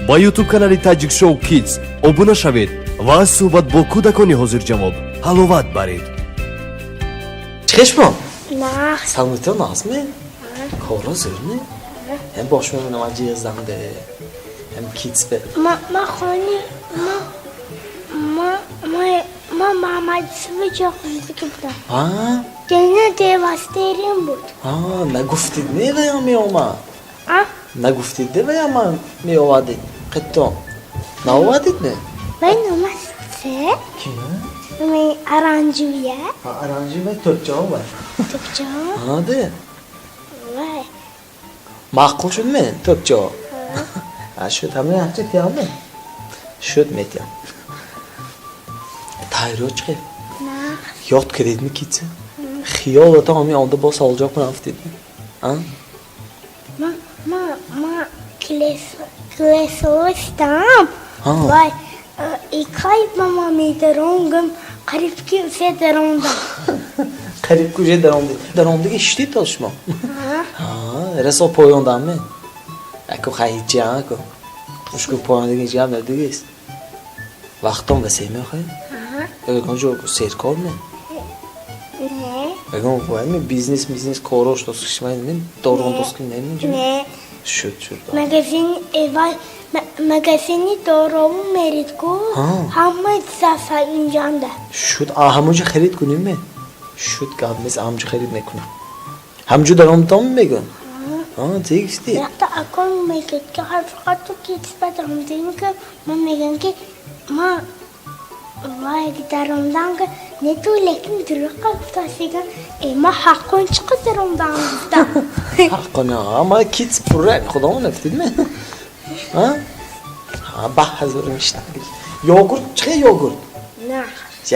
Ба YouTube канали Таҷик Шоу Kids обуна шавед ва аз суҳбат бо кӯдакони ҳозирҷавоб ҳаловат баред. Чӣ шумо? Нағз. Саломатиё нағзме? Коро зӯрме? Ҳам бош мемонам аз ҷиязданде. Ҳам китсбе. Ма хони ма ма ма ма Мамадсуви ҷоқизики будам. А? Дина девастерин буд. А, нагуфтид не ваям меомад? А? Нагуфтид не ваям ман меовадид? Қитто. Наовадид не? Вай номас се? Ки? Ми аранжуя. А, аранжи вай тӯпчо вай. Тӯпчо? А, де. Вай. Маъқул шуд ме тӯпчо? А, шуд ҳамин якча тиям ме? Шуд метиям. Тайёр чӣ? Нағз. Ёд кардидми китса? Хиёлата ҳамин онда бо саволҷавоб кунам гуфтидми? А? Ма ма ма клесостам. А. Вай, икай мама медаронгам, қариб ки усе дарондам. Қариб куҷа даромдӣ? Даромдиги шиштид то шумо? А? А, расо поёндам ме? Ако хай ҳичи ако. Ушку поёндиги ҳеҷ гап надигист. Вақтон васеъ мехоҳед? А? Ягон ҷо серкор ме? Не. Ягон вай ме бизнес бизнес корош доскишмай ме? Дорон доски не ме? Не. Шуд шуд. Магазин вай магазини дорову мерид ку А. ҳама чизаса инҷанда. Шуд, а ҳамонҷо харид кунем ме? Шуд, гап нест, ҳамонҷо харид мекунам. Ҳамонҷо даромдтон мегӯн? А, тегисти. Якта акон мегӯяд ки ҳар фақат ту китс ба даромдем ки ман мегӯям ки ма вай даромдам ки не ту лекин дурӯғ гуфтасиган э ма ҳаққон чӣ қадр даромдам гуфтам. Ҳаққона, ма китс пурра худо нафтид ме? А? А, ба ҳазор мишта. Йогурт чӣ йогурт? На.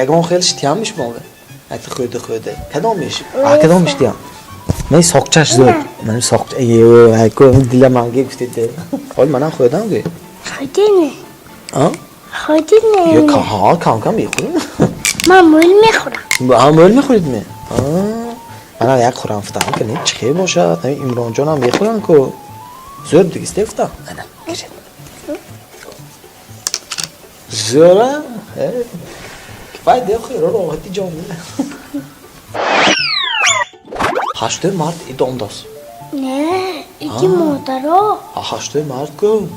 Ягон хел штиям шумо? Айта хӯрда хӯрда. Кадомиш? А, кадомиш тиям? Ман соқчаш зӯр. Ман соқча, э, айко дила манга гуфтид. Ҳол манам хӯрдам гӯй. Хӯрдӣ? А? Хӯрдӣ? Ё ҳа, кам кам мехӯрам. Ман мӯл мехӯрам. Ҳа, мӯл мехӯрид ме? А, манам як хӯрам футам ки не чӣ хел бошад? Ҳамин Имронҷонам мехӯрам ку. Зӯр дигисте футам. Ана, гиред. Зӯра? Э, кифоят де хӯр, роҳати ҷон. 8 март ид омдос. Не, иди модаро. А, 8 март ку.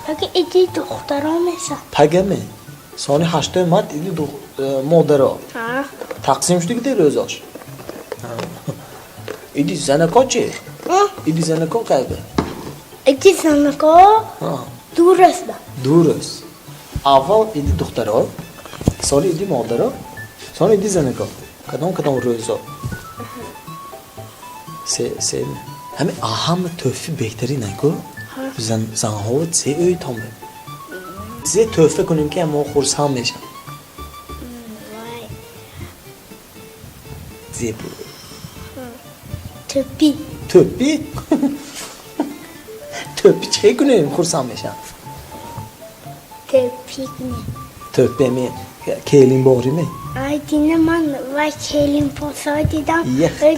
Паги иди духтаро меса. Пагаме. Сони 8 март иди модаро. А? Тақсим шуд ди рӯзош. Иди занако чӣ? Иди занако кайбе? Иди занако дур аст. Ду рӯз. Аввал иди духтаро, соли иди модаро, сони иди занако. Кадом кадом рӯзо? Се се ҳами ҳама тӯҳфи беҳтарин ку? Зан занҳо се ӯйтомбе. Се тӯҳфа кунем ки мо хурсанд мешам. Вай, Зеб. тӯпи. Тӯппи? Тӯппи чӣ кунем хурсанд мешам? Тӯпи кунем. Тӯппи ами келин борӣ ме? Ай дина ман вай келин посо дидам. Яхте.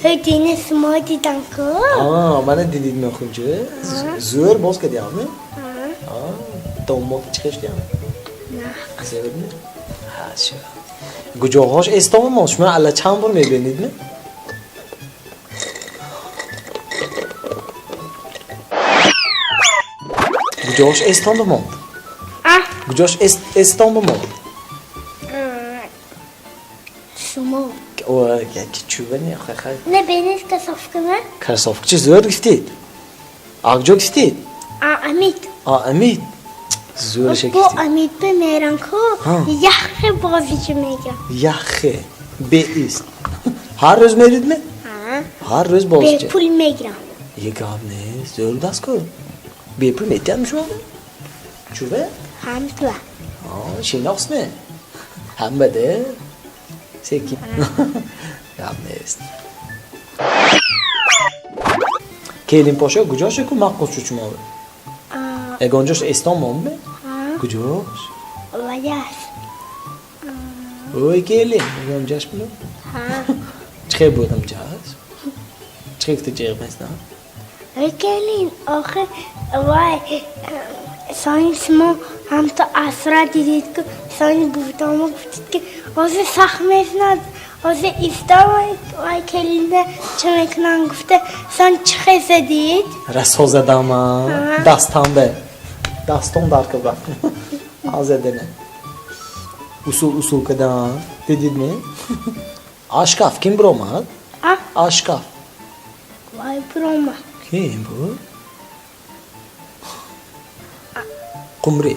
Ҳой дина сумо дидам ку. А, мана дидид мехунҷа? Зӯр боз кардиам ме? А, домод чӣ шудиам? На. Зӯр ме? Ҳа, шуд. Гуҷоҳош эстома мо шумо алла чанд бор мебинед ме? Гуҷоҳош эстонда монд? А? Гуҷош эстонда монд? Сумо. О, яки чува не, хай хай. Не бинед кроссовка ме? Кроссовка чи зӯр гуфтид? А куҷо гуфтид? А, Амид. А, Амид. Зӯраша Бо гуфтид. Амид бемерам ку. Ҳа. Яхе бозичи мегам. Яхе. Беист. Ҳар рӯз мерид ме? А? Ҳар рӯз бозича. Бепул мегирам. Е гап нест, зӯр даст ку. Бепул метиҳад шумо? Чуве? Ҳамтла. А, шинохс ме? Ҳамаде? Секин. Гап нест. Келинпошо куҷоше ку маққул шуд шумо? А, Ягон ҷош эстон монд ме? А? Куҷош? Ваяс. Ой, келин, ягон ҷаш буд? Ҳа. Чӣ хел будам ҷаш? Чӣ хел гуфти ҷеғ местам? Келин, охир вай сони шумо ҳамто асра дидед, ки сони гуфтамо гуфтед, ки ҳозир сахт мезнад, ҳозир истам, вай келина чӣ мекунам гуфта, сон чӣ хел задид? Расо задама. Дастам бе дастом дар каб задане, усул усул кадам, дидид ме? А шкаф ким биромад? А шкаф? Вай биромад. Ким буд? Қумрӣ.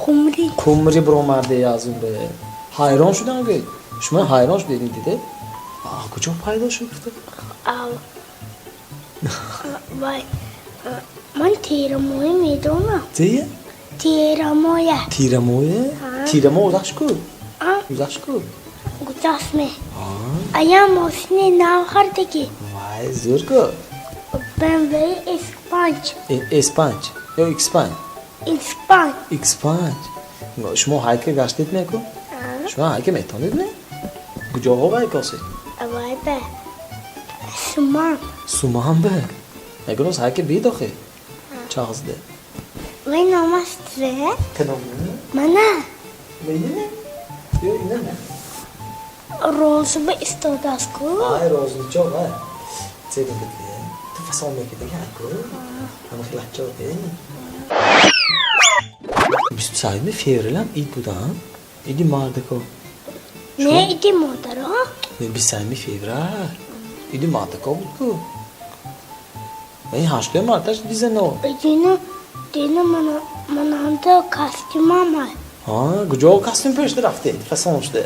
Қумрӣ. Қумрӣ биромаде аз он бе, ҳайрон шудам, ки шумо ҳайрон шудед, диде, куҷо пайдо шуд гуфта. Вай ман терамоя медонам. Тия? Терамоя. Тирамоя? Тирамо гузашт ку, гузашт ку. Гузашт ме? Ая мошини нав хардагӣ. Вай, зӯр ку. BMW S5. S5 ё X5? X5. X5. Шумо ҳайка гаштед меку? Шумо ҳайка метонед ме? Куҷоҳо вай косед? Вай ба Суман. Суман бе ягон рӯз ҳайка бидохе чағзде? Вай номаш зе? Кадом? Мана. Вайне ё инаме? Розиба истодааст ку. Ай, розичо, вай це мегӯд, ту фасон мекидаги ҳайку, ҳама хелачо. 23-юми февралам ид будам, иди мардако. Не, иди модаро. 23-юми феврал иди мардако буд ку, ин 8 марташ иди зано. Дина, дина, мананда костюмама. Куҷо костюм пӯшида рафтед, фасон шуда?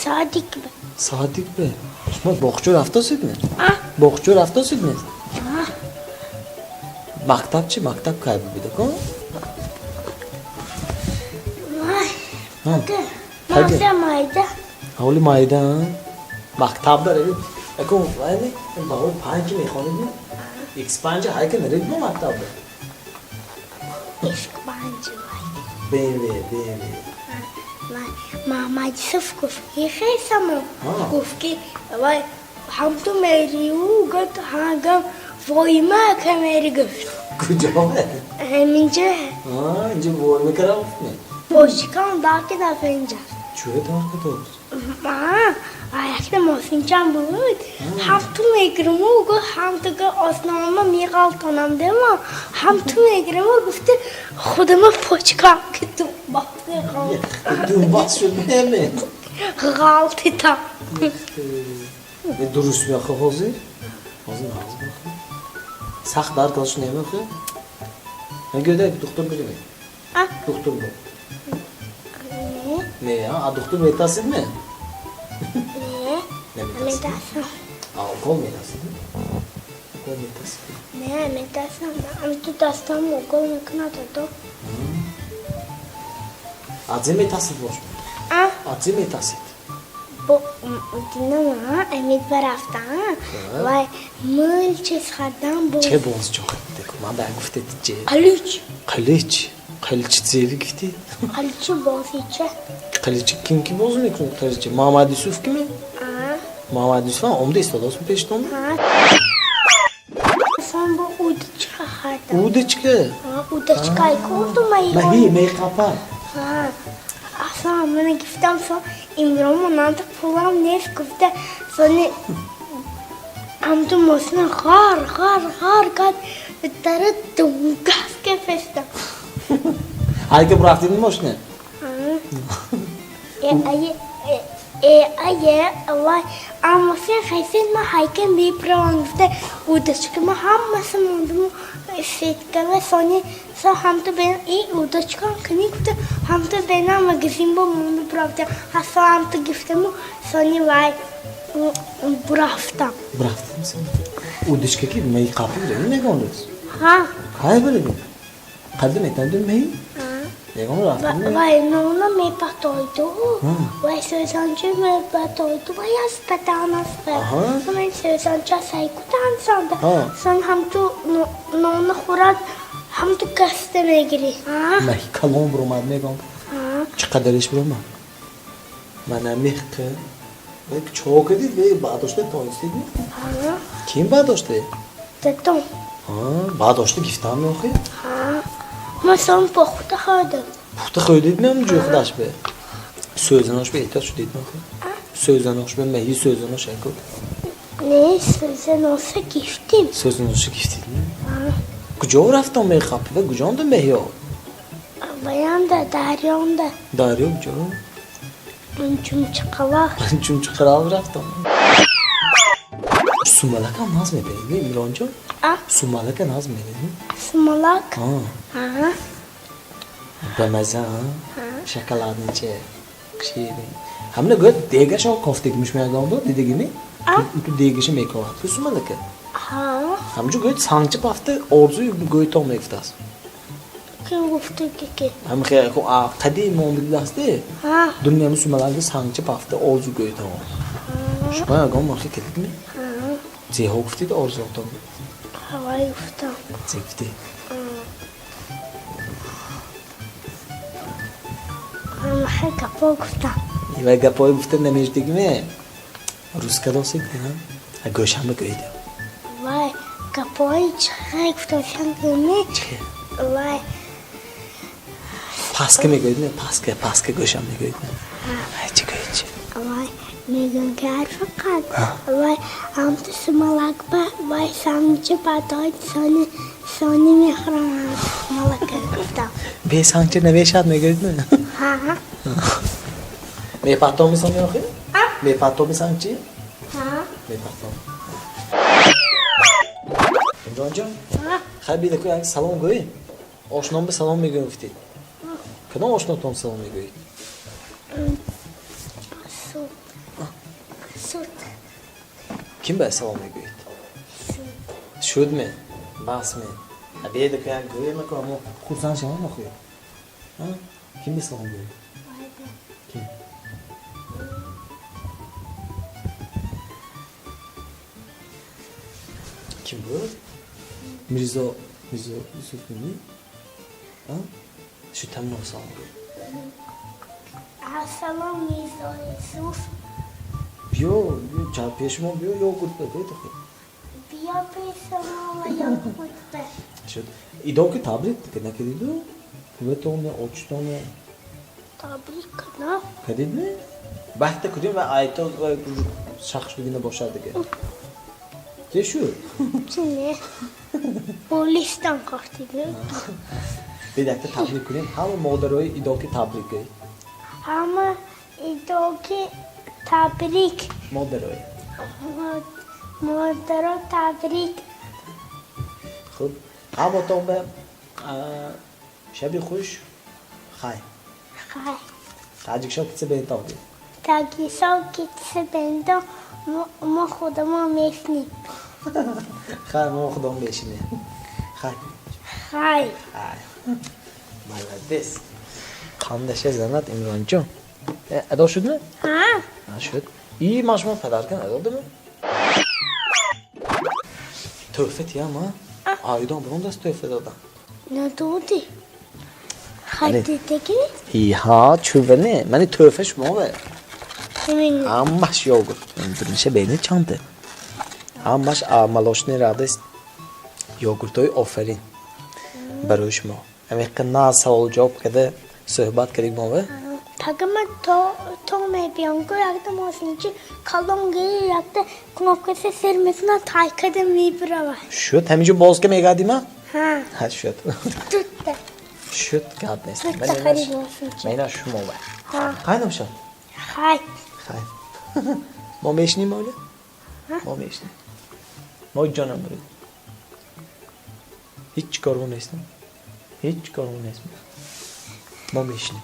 Садик бе. Садик бе. Шумо боғчо рафтосидме? Боғчо рафтосидме? Мактаб чи, мактаб кай бубидако? Вай майда. Ҳоли майда мактаб даред аку, вайне баҳои панҷ мехонед, X5 ҳайка наред мо мактаб. X5 вай. BMW, BMW. Муҳаммад Юсуф гуфт, хесамо гуфт, ки вай ҳам ту мериу, гуфт, ҳагам войма ка мери, гуфт. Куҷо? Ҳаминҷа. Инҷа войма кара гуфтме? Бошикам дарки дафа инҷа. Чӯе дарка дост? Якта мошинчам буд, ҳам ту мегирму, гуфт, ҳам ту оснома меғалтонам дема, ҳам ту мегирму, гуфти, худама почкам ки думбас шуд неме? Ғалтитам. Дуруст меохо, ҳозир, ҳозир нағз меохо, сахт дард дош немеохо? Гӯда, духтур будиме? Духтур бу не? А духтур метасид ме? Не, метасам. Укол метасид? Укол метасид? Не, метасам. Ам ту дастам укол мекунад то. Азе метасид бош? Азе метасид? Динама амид барафтам, вай мул чиз хардам. Че бозчо хардед? Ман да гуфтед че? Қалич. Қалич, қалич зеви гуфтӣ? Қаличи бозича. Қаличи ким ки бозӣ мекунад? Қаличи Муҳаммад Юсуф ки ме? Муҳаммад Юсуф ҳам омда истодааст пештон. Сон бо удочка хардам. Удочка? Удочка курду. Маҳи меқапа. Аслан мана гуфтам, со имро монанда пулам нест гуфта, сони ҳамту мошина ғар ғар ғар кард, дара дунгас кефестам. Ҳайка бурафтидми мошина? Ае, вай амосин хесин, ма ҳайка меправам гуфта, удочка ма ҳамаси мондуму сеткава, сони со ҳамту бен и удочкам кани гуфта, ҳамту бена магазин бо монду бурафтам, ҳасо ҳамту гифтаму, сони вай бурафтам. Бурафтам. Удочка ки меқапи бирем мегон рӯз? Ҳа. Кай бирем, қадр метавонидем меҳи ягон рафтем? Вай нона мепатойду, вай сӯзанча мепатойду, вай аз патанаста ман сӯзанча сайкутансанда, сон ҳамту нона хӯрад, ҳамту каста мегирӣ. Маҳи калон биромад мегон, чӣ қадариш биромад? Мана мехқа чо кардид, баъдошта тонистидми? Ким баъдошта? Дадом. Баъд ошта гифтам меохи? Ҳа. Ман сон пухта хӯрдам. Пухта хӯрдид ме ҳамҷои худаш бе? Сӯзанош бе эҳтиёт шудид меохи? Сӯзанош бе меҳи сӯзанош яку? Не, сӯзаноша гифтим. Сӯзаноша гифтид ме? Куҷо рафтам мехапи ва куҷонда меҳиё? Баянда, дарёнда. Дарё куҷо? Чумчиқалоқ. Чумчиқалоқ рафтам. Сумалакам наз мебинед, Имронҷон? Сумалака наз мебинед? Сумалак? А. Ба маза, шоколадниче, ширин. Ҳамина гӯяд дегашо кофтегимиш меягон буд, дидагими? Ту дегаша мековад. Ту сумалака? Ҳамҷо гӯяд сангча пафта орзуи гӯйтон мегуфтааст. Ким гуфтаги ки? Ҳам қадим мондагидасте. Дунёми сумалака сангча пафта орзу гӯйтон. Шумо ягон мохи кардидми? Зеҳо гуфтид орзуотон? Ҳавай гуфтам. Зе гуфтӣ? Ҳамаха гапо гуфтам. Ва гапҳои гуфта намешдигиме? Руска досид, гӯшам бигӯед. Вай, гапҳои чихе гуфтам шангӯми? Вай. Паска мегӯед ме? Паска, паска гӯшам мегӯед ме? Чӣ гӯед чи? Вай, мегӯям ки ҳар фақат вай ҳамту сумалак ба вай сангча бадои сони сони мехӯрам сумалака гуфтам. Бе сангча намешавад мегӯед ме? Ҳа. Мепартоми сони охир? Мепартоми сангчи? Ҳа. Мепартом. Имронҷон, хай бидаку як салом гӯӣ. Ошном ба салом мегӯем гуфтед. Кадом ошнотон салом мегӯед? Суд. Суд. Ким ба салом мегӯед? Суд. Шуд ме? Бас ме? Бидаку як гӯем аку амо хурсанд шавам охир. Ким ба салом гӯед? Ким? Ким буд? Мирзо, Мирзо Юсуф мими? Шуд тамно салом гӯед. Ассалом Мирзо Юсуф. Биё, биё, пеши мо биё, йогурт бигӯед охир. Биё пеши мо ва йогурт бе. Шуд. Идо ки табрик накардиду? Куватоне, очтоне? Табрик кардам. Кардид ме? Бахта кудем ва айто ва шахс шудагина бошад дига. Чӣ шуд? Чи не? Болистан кофтиду. Бидакта табрик кунем. Ҳама модарои идоки табрик гӯед. Ҳама идоки табрик. Модарои. Модаро табрик. Хуб, ҳамотон ба шаби хуш, хай. Хай. Таҷикшо китса бентон гӯед. Таҷикшо китса бентон, мо худамон мешинем. Хай, мо худамон мешинем. Хай. Хай. Хай. Молодец. Қандаша занат Имронҷон. Адо шудми? Ҳа. Шуд. И ман шумо падаркан адо додам? Тӯҳфа тиям, а? Айдон бурун даст тӯҳфа додам. Надодӣ. Хай дидагӣ? Иҳа, чува не? Мани тӯҳфа шумо ве. Ҳамаш йогурт. Дурниша бени чанде. Ҳамаш молочный радость. Йогуртҳои офарин барои шумо. Ҳамиқа на савол ҷавоб карда суҳбат кардик мо ве. Пага ман то мебиём, ку якта мошинчи калон гири, якта кнопкаси сер мезанам, тай карда мебиравад. Шуд, ҳаминҷо боз ка мегардима? Ҳа. Ҳа, шуд. Дутта. Шуд, гап нест. Дутта харид мошинчи. Мана шумо ве. Ҳа. Қай намшад? Хай. Хай. Мо мешинем оля? Мо мешинем. Мо ҷонам бурид. Ҳеҷ кормон нестам. Ҳеҷ кормон нестам. Мо мешинем.